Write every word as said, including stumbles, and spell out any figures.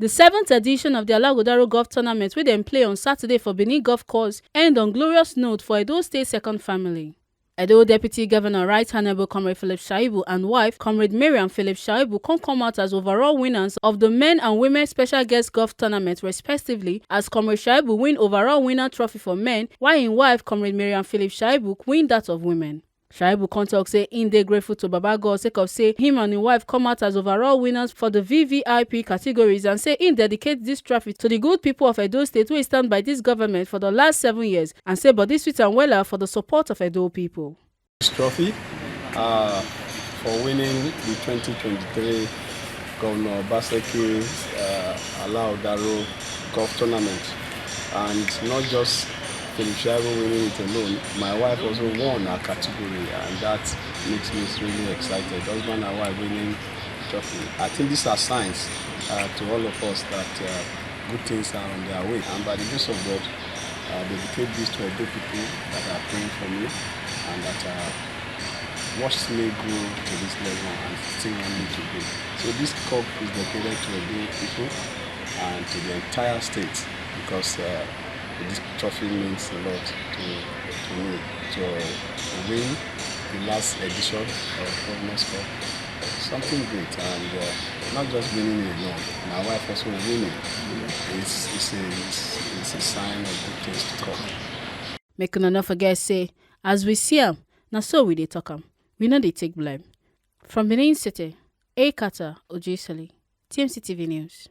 The seventh edition of the Alagodaro Golf Tournament, wey dem play on Saturday for Benin Golf Course, end on glorious note for Edo State second family. Edo Deputy Governor Right Honorable Comrade Philip Shaibu and wife Comrade Miriam Philip Shaibu come come out as overall winners of the men and women special guest golf tournament respectively, as Comrade Shaibu win overall winner trophy for men, while im wife Comrade Miriam Philip Shaibu win that of women. Shaibu come talk say im dey grateful to Baba God sake of say him and im wife come out as overall winners for the V V I P categories and say im dedicate this trophy to the good people of Edo State wey stand by this government for the last seven years and say body sweet am wella for the support of Edo people. This trophy uh, for winning the twenty twenty-three Governor Obaseki uh, Alaodaro Golf Tournament, and not just Philip Shaibu winning it alone. My wife also won her category, and that makes me really excited. Husband and wife winning trophy. I think these are signs uh, to all of us that uh, good things are on their way. And by the grace of God, uh, dedicate this to Edo people that are praying for me and that uh, watched me grow to this level and still want me to grow. So this cup is dedicated to Edo people and to the entire state, because uh, this trophy means a lot to, to me. To win the last edition of Governor's Cup, something great, and uh, not just winning it alone. My wife also winning. It's, it's, a, it's, it's a sign of good things to come. Make una no forget say, as we see am, na so we dey talk am. We no dey take blame. From Benin City, Ekata Ojisoli, T M C T V News.